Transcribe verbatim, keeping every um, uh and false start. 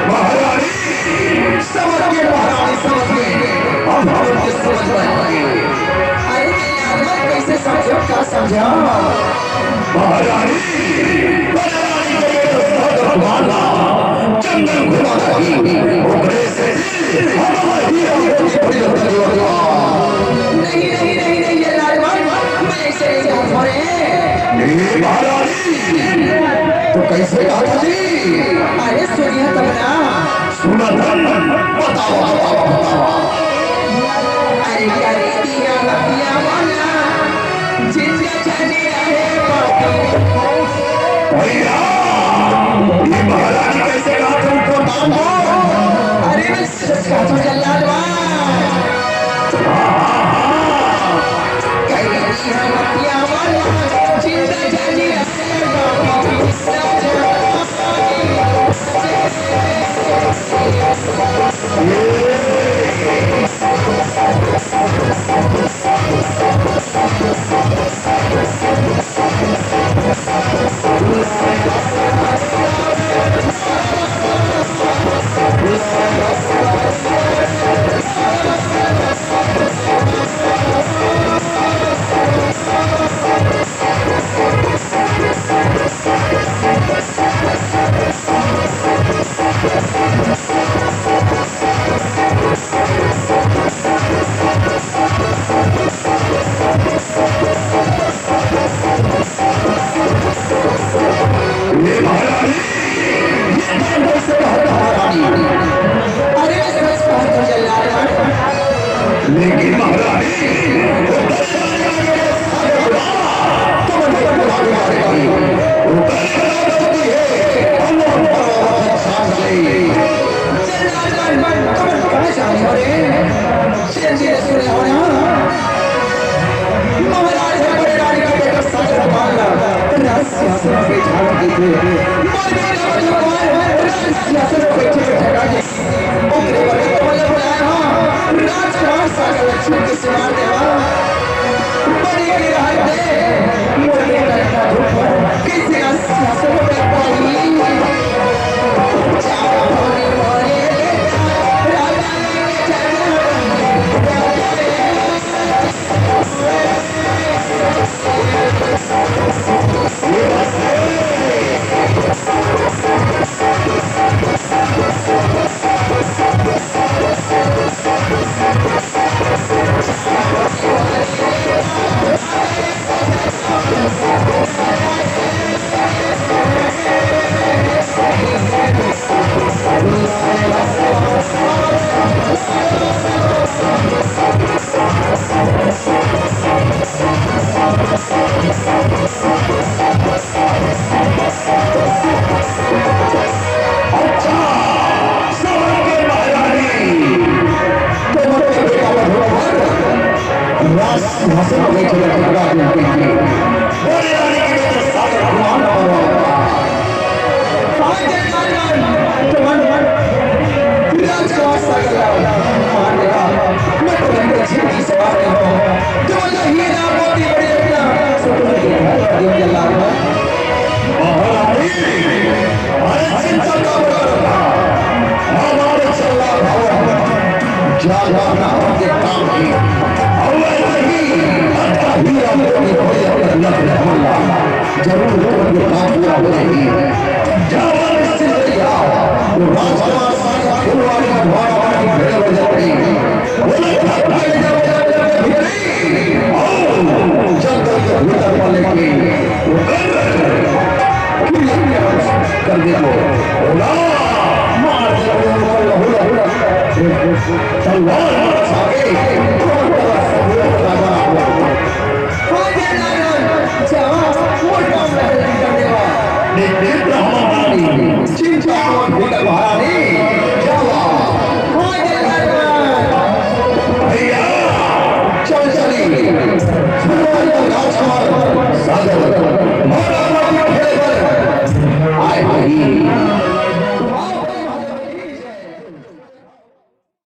महारानी, समझ गए महारानी, समझ गए। अब हम उनके समझ में आएंगे। अरे, ये आदमी कैसे समझो, क्या समझा? महारानी, महारानी के बेटा सागर वाला जंगल घुमा रही, ओकरे से हमारा हीरा मोती खरीद कर लेगा। नहीं, नहीं, नहीं, नहीं, ये लालवान, मैं ऐसे नहीं जाऊँ रे। ए महारानी, तो कैसे कहा जी? अरे सुनिए तब ना। सुना था? बताओ, बताओ, बताओ। अरे, अरे, दिया, दिया वाला, जिंदा जाने रहे बाबू। भैया, ये महारानी कैसे कहा तुमको काम हो? अरे, मैं सच कहा था जल्लाद बाज। ये महारानी, ये क्या कैसे कहा महारानी? अरे, सच कहा तो जल्लाद। लेकिन महारानी, वो दरिया में मेरे साथ खड़ा, तो मुझे बुला के मारेगी। वो दरिया में होती है, हम लोग बड़ा वक्त शांत नहीं। जल्लाद, तुम कहाँ जा रहे हो रे? धीरे धीरे सुने हो ना। महाराज ने बड़े रानी के बेटे सागर पाल राज सिंहासन पे बैठा के थे। मर गए राज भगवान राज सिंहासन पे बैठे बैठे राजे। ओकरे बड़े कमल बुलाया, हाँ। राजकुमार सागर लक्ष्मण के सिवार देवा। बड़ी गिरहत दे, मोर बेटा का धूप, किसी राज सिंहासन पे बैठ पाई। अच्छा, समझ गए महारानी। तो मत बेटा मत हो, राज सिंहासन में बैठे रहते राज उनके लिए। बोले रानी के बेटे सागर कुमार बाबा। राजकुमार सागर, मान गया। मैं तुम्हारी अच्छी अच्छी सवाल नहीं हूँ। तुम तो हीरा मोती बड़ी रत्ना, सो तुम्हें देखा है, देख के लाल। महारानी, अरे चिंता का मत करो। हमारे चलना भवन, जाना ना होते काम की। और वैसे ही, अटका हीरा मोती बड़ी रत्ना, जरूर तुमको काम पूरा हो जाएगी। जाओ, निश्चिंत रहिए। वो राजकुमार सागर फुलवारी कर दे तो। होला, मार दे तो, होला, होला। तलवार मार छाके, हाँ, जय नारायण, जय हो, मोर काम रहल कर देवा। देख, देख, ब्रह्मा रानी, चिंता मत भूल महारानी, जय हो। हाँ, जय नारायण। भैया, चल चली। फुलवारी राजकुमार सागर, महाराज के खेल पर आए भाई।